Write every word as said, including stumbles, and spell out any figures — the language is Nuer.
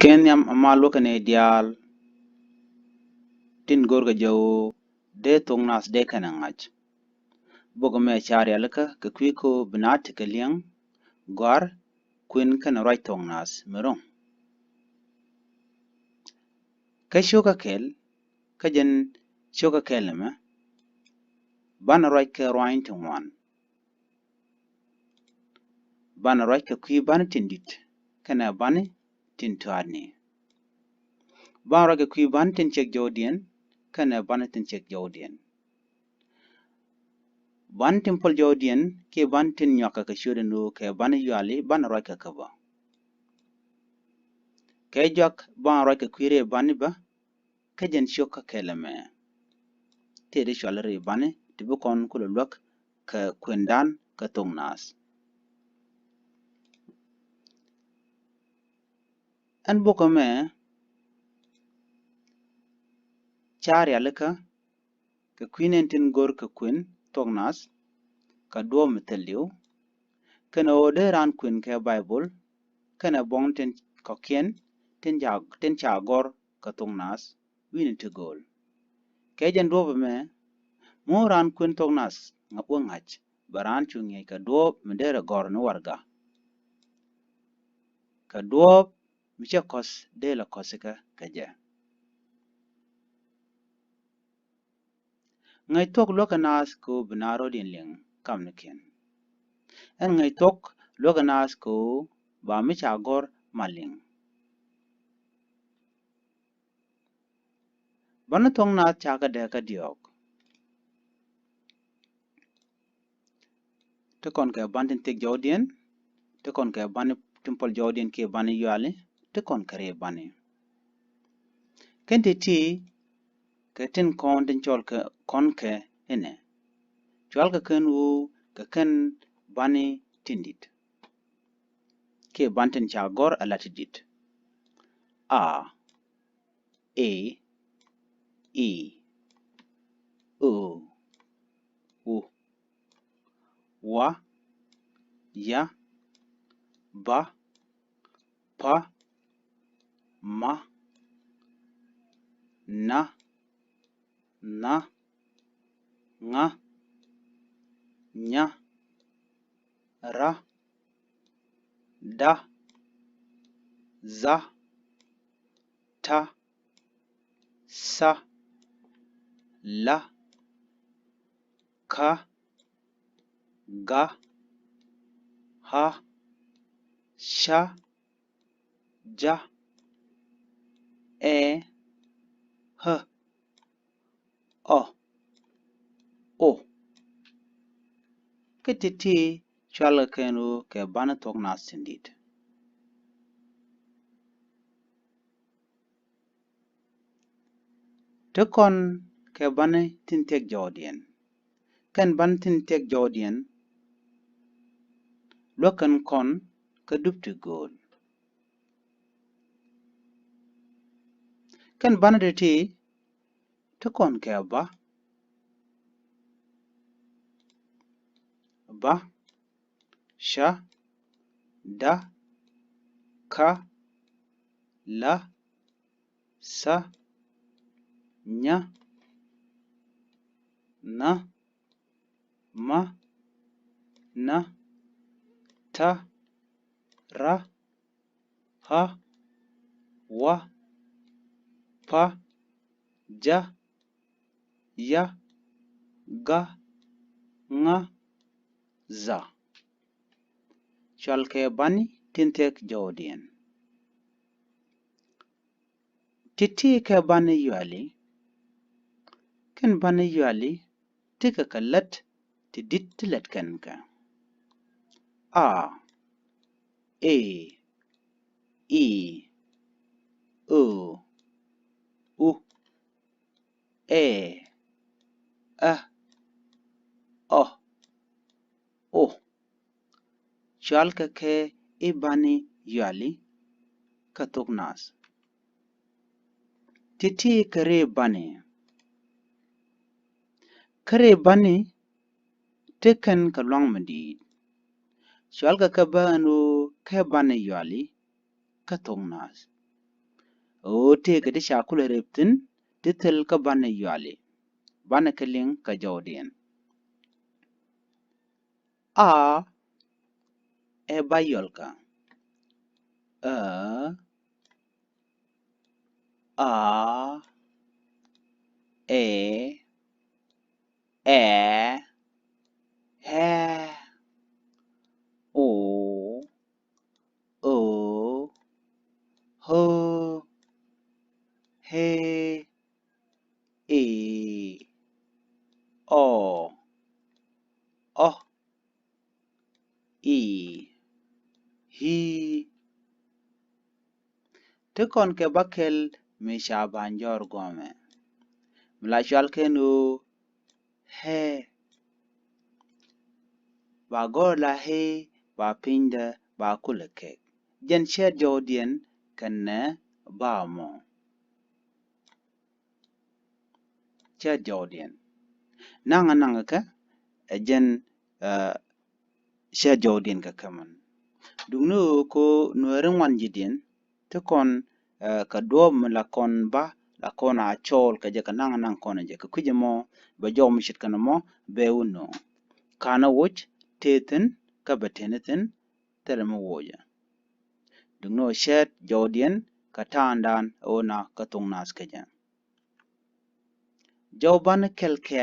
Kɛ nhiam a mal wä kɛnɛ diaal tin go̱rkɛ jɛ ɣöö dee thok naath dee kɛnɛ ŋa̱c. Bok ɛmɛ ca rialikä kɛ kui̱ kä bi naath tekɛ li̱eŋ, gɔ̱a̱r, kuën kɛnɛ ruac thok naath mi ro̱ŋ. Kä cio̱kä kɛl, kä jɛn cio̱kä kɛl ɛmɛ, banɛ ruac kɛ rua̱ny ti ŋuan. Banɛ ruac kɛ kui̱ bani tin di̱t kɛnɛ bani tin tɔatni. Banɛ ruac kɛ kui̱ bani tin cɛk jɔwdiɛn kɛnɛ bani tin cɛk jɔwdiɛn. Bani tin pɔl jɔwdiɛn kiɛ bani tin nyuakä kɛ ciötdɛ ni ɣöö kɛ bani yuali banɛ ruac kɛ kä bä. Kɛ jɔak banɛ ruac kɛ kui̱ rɛy bani bä, kä jɛn cio̱kä kɛl ɛmɛ. Tëë di cuali rɛy bani ti bi kɔn kulɛ luäk kɛ kuëndan kɛ thok naath. Ɛn bok ɛmɛ ca rialikä kɛ kui̱ nɛn tin go̱r kɛ kuën thok naath kɛ duɔ̱ɔ̱p mi thil diw, kɛnɛ ɣöö dee raan kuën kɛ Baibol kɛnɛ buɔ̱ŋ tin kɔ̱kiɛn tin ca, tin ca gɔ̱r kɛ thok naath wi̱ni ti gööl. Kɛ jɛn duɔ̱ɔ̱p ɛmɛ, mi wä raan kuën thok naath ŋa wä ŋa̱c, bɛ raan cu ŋi̱eec kɛ duɔ̱ɔ̱p mi derɛ gɔ̱r ni warɛga, kɛ duɔ̱ɔ̱p mi cɛ kɔ̱th dee lɛ kɔ̱thikä kɛ jɛ. Ŋäc thok luäk kɛ naath kɛ ɣöö bi naath rɔ̱diɛn liŋ kamnikiɛn. Ɛn ŋäc thok luäk kɛ naath kɛ ɣöö ba mi ca gɔ̱r ma liŋ. Bani thok naath ca kɛ dee kä diɔ̱ɔ̱k. Ti kɔn kɛ bani tin thiek jɔwdiɛn, ti kɔn kɛ bani tin pɔl jɔwdiɛn kiɛ bani yuali, ti kɔn kɛ rɛy bani. Kɛn ti̱ti̱ kɛ tin kɔn tin cɔl kɛ kɔn kɛ inɛ. Cual kɛ kɛn ɣöö kɛ kɛn bani tin di̱t kiɛ bani tin ca gɔ̱r a la ti di̱t. A, e, i, o, u, wa, ya, ba, pa, ma, na, nha, ŋa, nya, ra, da, dha, ta, tha, la, ka, ga, ha, ca, ja, ɛ, ɣä, ɔ, o. Kä ti̱ti̱ cual kɛ kɛn ɣöö kɛ bani thok naath tin di̱t. Ti kɔn kɛ bani tin thiek jɔwdiɛn. Kɛn bani tin thiek jɔwdiɛn luäk kɛn kɔn kä dup ti gööl. Kɛn bani ti̱ti̱ ti kɔn kɛ ba, ba, ca, da, ka, la, tha, nya, nha, ma, na, ta, ra, ɣa, wa, pa, ja, ya, ga, ŋa, dha. Cual kɛ bani tin thiek jɔwdiɛn. Ti̱ti̱ kɛ bani yuali. Kɛn bani yuali tekɛ kɛ lät ti di̱t ti lät kɛn kɛ. A, e, i, o, u, ɛ, ä, ɔ, o. Cual kɛ kɛ i̱ bani yuali kä thok naath. Ti̱ti̱ kɛ rɛy bani. Kä rɛy bani te kɛn kɛ luaŋ mi di̱i̱t. Cual kɛ kɛ bä ɛn ɣöö kɛ bani yuali kä thok naath. Ɣöö tëëkɛ ti ca kulɛ rep thi̱n ti thil kä banɛ yuali. Banɛ kɛ liŋ kɛ jɔwdiɛn. A ɛ ba yɔlkä. Ä, a, ɛ, ɛ, ɛ, o, o, o, e, e, ɔ, ɔ, i, i. Ti kɔn kɛ ba kɛl mi ca ba̱ny jɔr gɔmɛ. Mi la cual kɛn ɣöö hɛ. Ba gɔr la hɛ, ba pinydɛ, ba kulɛ kɛk. Jɛn cɛɛt jɔwdiɛn kɛnɛ ba mɔ. Cɛɛt jɔwdiɛn. Naŋ anaŋ kɛ, ɛ jɛn, ɛ, cɛɛt jɔwdiɛn kɛ kɛ mɛn. Duŋni ɣöö ko Nuɛɛri ŋuan ji̱diɛn, ti kɔn, ɛ, kɛ duɔ̱ɔ̱p mi la kɔn ba, la kɔn a cɔɔl kɛ jɛ kɛ naŋ anaŋ kɔn jɛ kɛ kui̱c ɛmɔ, bɛ jɔw mi ce̱tkɛ nɔmɔ, bɛ wä nööŋ. Ka̱n ɛ woc, tëë thi̱n, kä bɛ tëë ni thi̱n, thilɛ mi woc ɛ. Duŋni ɣöö cɛɛt jɔwdiɛn kɛ ta̱a̱ŋdan ɣöö na kä thok naath kɛ jɛ. Jɔw banɛ kɛl kɛ